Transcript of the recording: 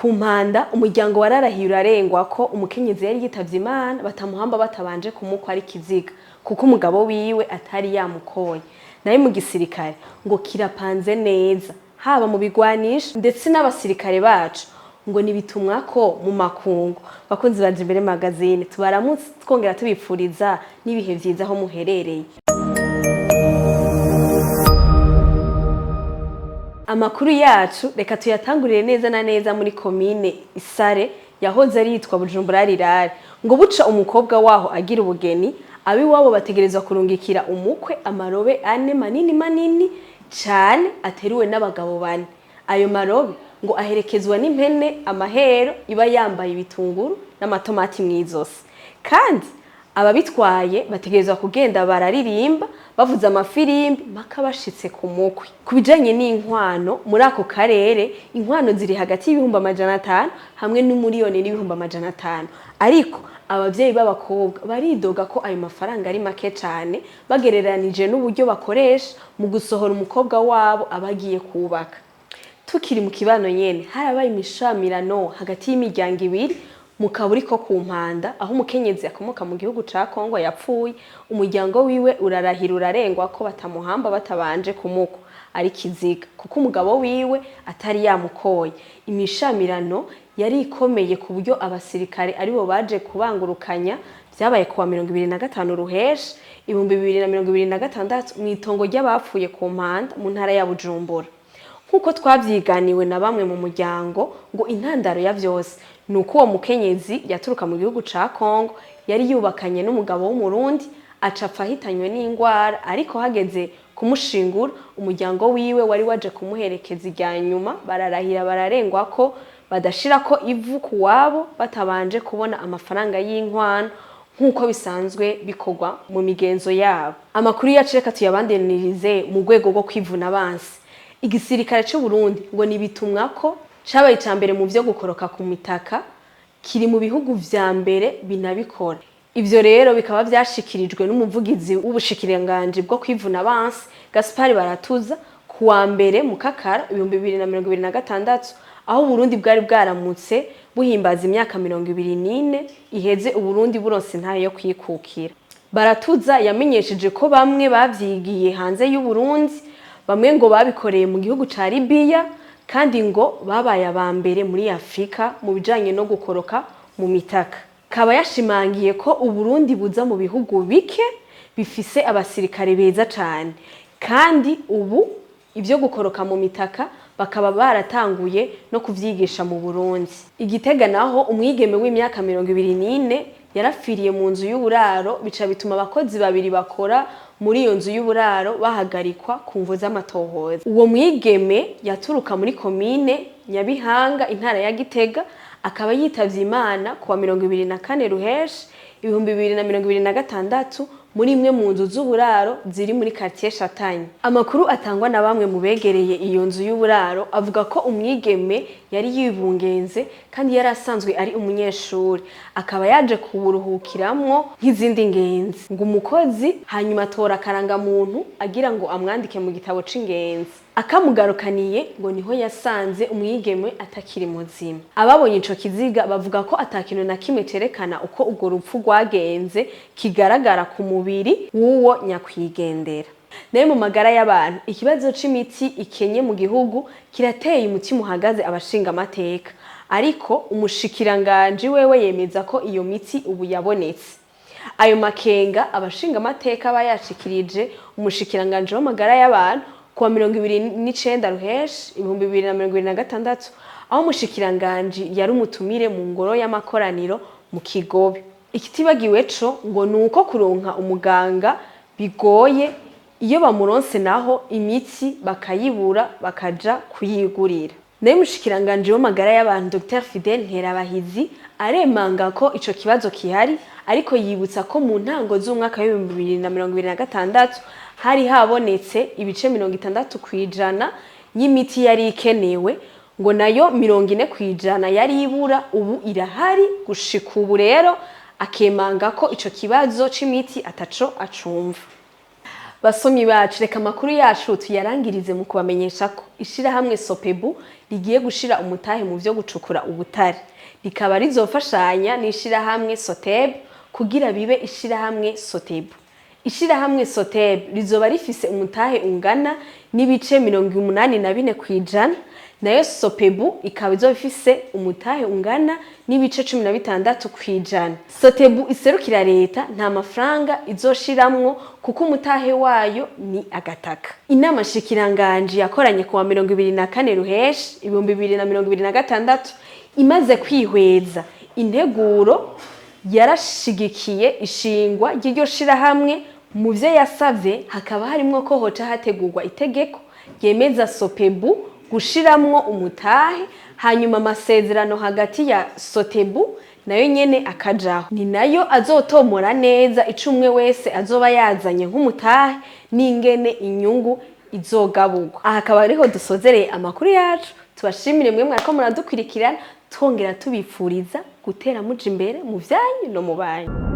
Ku Mpanda, umuryango wararahiye urarengwa ko umukenyezi yari yitavye Imana batamuhamba batabanje kumukwa ari ikiziga, kuko umugabo wiwe atari yamukoye. Nayo mu gisirikare ngo kirapanze neza, haba mu bigwanisho ndetse n'abasirikare bacu ngo nibitumwa ko mu makungu. Bakunzi banje imbere magazine, tubaramutse twongera tubipfuriza n'ibihe vyiza aho muherereye. Amakuru yacu reka tuyatangurire neza na neza muri komine Isare yahoze ari yitwa Bujumbura Rirare. Ngo buca umukobwa waho agira ubugeni, abiwabo bategerezwa kurungikira umukwe amarobe ane manini manini cane ateruwe n'abagabo bane. Ayo marobe ngo aherekezwa n'impene amahero iba yambaye ibitunguru n'amatomati mw'izosi, kandi ababitwaye bategerezwa kugenda bararirimba bavuza amafirimbi mpaka bashitse ku mukwe. Ku bijanye n'inkwano, muri ako karere inkwano ziri hagati y'500,000 hamwe n'1,500,000, ariko abavyeyi b'abakobwa baridoga ko ayo mafaranga ari make cane bagereranije n'uburyo bakoresha mu gusohora umukobwa wabo aba agiye kubaka. Tukiri mu kibano nyene, harabaye imishamirano hagati y'imiryango ibiri mu kaburi ko ku Mpanda, aho umukenyezi akomoka mu gihugu ca Kongo yapfuye. Umuryango wiwe urarahira urarengwa ko batamuhamba batabanje kumukwa ari kiziga, kuko umugabo wiwe atari yamukoye. Imishamirano yari ikomeye ku buryo abasirikare aribo baje kubangurukanya. Vyabaye kuwa 25 Ruheshi 2026 mw'itongo ry'abapfuye ku Mpanda mu ntara ya Bujumbura. Nk'uko twavyiganiwe na bamwe mu muryango, ngo intandaro ya vyose ni uko uwo mukenyezi yaturuka mu gihugu ca Kongo yari yubakanye n'umugabo w'Umurundi, aca apfa ahitanywe n'ingwara. Ariko hageze kumushingura, umuryango wiwe wari waje kumuherekeza irya nyuma bararahira bararengwa ko badashirako ivu kuwabo batabanje kubona amafaranga y'inkwano nk'uko bisanzwe bikorwa mu migenzo yabo. Amakuru yacu reka tuyabandanirize mu rwego rwo kwivuna abansi. Igisirikare c'u Burundi ngo nibitumwa ko cabaye ica mbere mu vyo gukoroka ku mitaka, kiri mu bihugu vya mbere binabikora. Ivyo rero bikaba vyashikirijwe n'umuvugizi w'ubushikiranganji bwo kwivuna abansi, Gaspard Baratuza, kuwa mbere mu Kakara 2026, aho Uburundi bwari bwaramutse buhimbaza imyaka 24 iheze Uburundi buronse intahe yo kwikukira. Baratuza yamenyesheje ko bamwe bavyigiye hanze y'Uburundi, bamwe ngo babikoreye mu gihugu ca Libya, kandi ngo babaye aba mbere muri Afrika mu bijanye no gukoroka mu mitaka. Kaba yashimangiye ko Uburundi buza mu bihugu bike bifise abasirikare beza cane, kandi ubu ivyo gukoroka mu mitaka bakaba baratanguye no kuvyigisha mu Burundi. Igitega naho, umwigeme w'imyaka 24 yarapfiriye mu nzu y'uburaro, bica bituma abakozi babiri bakora muri iyo nzu y'uburaro bahagarikwa ku mvo z'amatohoza. Uwo mwigeme yaturuka muri komine Nyabihanga, intara ya Gitega, akaba yitavye Imana kuwa 24 Ruheshi 2026 muri imwe mu nzu z'uburaro ziri muri quartier Chatanye. Amakuru atangwa na bamwe mu begereye iyo nzu y'uburaro avuga ko umwigeme yari yibungenze kandi yari asanzwe ari umunyeshuri, akaba yaje kuburuhukiramwo nk'izindi ngenzi. Ngo umukozi hanyuma atora akarangamuntu agira ngo amwandike mu gitabo c'ingenzi, akamugarukaniye ngo niho yasanze umwigeme atakiri muzima. Ababonye ico kiziga bavuga ko atakintu na kimwe cerekana uko urwo rupfu rwagenze kigaragara ku mubiri w'uwo nyakwigendera. Nayo mu magara y'abantu, ikibazo c'imiti ikenye mu gihugu kirateye umutima uhagaze abashinga amateka, ariko umushikiranganji wewe yemeza ko iyo miti ubu yabonetse. Ayo makenga abashinga amateka bayashikirije umushikiranganji w'amagara y'abantu kuwa 29 Ruheshi 2026, aho umushikiranganji yari umutumire mu ngoro y'amakoraniro mu Kigobe. Ikitibagiwe co ngo ni uko kuronka umuganga bigoye, iyo bamuronse naho imiti bakayibura bakaja kuyigurira. Nayo umushikiranganji w'amagara y'abantu, Dr Fidèle Nterabahizi, aremanga ko ico kibazo kihari, ariko yibutsa ko mu ntango z'umwaka w'2026 hari habonetse ibice 60% y'imiti yari ikenewe, ngo nayo 40% yari ibura ubu irahari gushika ubu. Rero akemanga ko ico kibazo c'imiti ataco acumva. Basomyi bacu, reka amakuru yacu tuyarangirize mu kubamenyesha ko ishirahamwe Sopebu rigiye gushira umutahe mu vyo gucukura ubutare, rikaba rizofashanya n'ishirahamwe Soteb kugira bibe ishirahamwe Sotebu. Ishirahamwe Soteb rizoba rifise umutahe ungana n'ibice 84%, nayo Sopebu ikaba izoba ifise umutahe ungana n'ibice 16%. Sotebu iserukira leta nta mafaranga izoshiramwo kuko umutahe wayo ni agataka. Inama nshikiranganji yakoranye kuwa 24 Ruheshi 2026, imaze kwihweza integuro, yarashigikiye ishingwa ry'iryo shirahamwe. Mu vyo yasavye hakaba harimwo ko hoca hategurwa itegeko ryemeza Sopebu gushiramwo umutahe, hanyuma amasezerano hagati ya Sotebu nayo nyene akajaho, ni nayo azotomora neza ico umwe wese azoba yazanye nk'umutahe n'ingene inyungu izogaburwa. Aha akaba ariho dusozereye amakuru yacu. Tubashimire mwe mwariko muradukurikirana, twongera tubipfuriza gutera muja imbere mu vyanyu no mu banyu.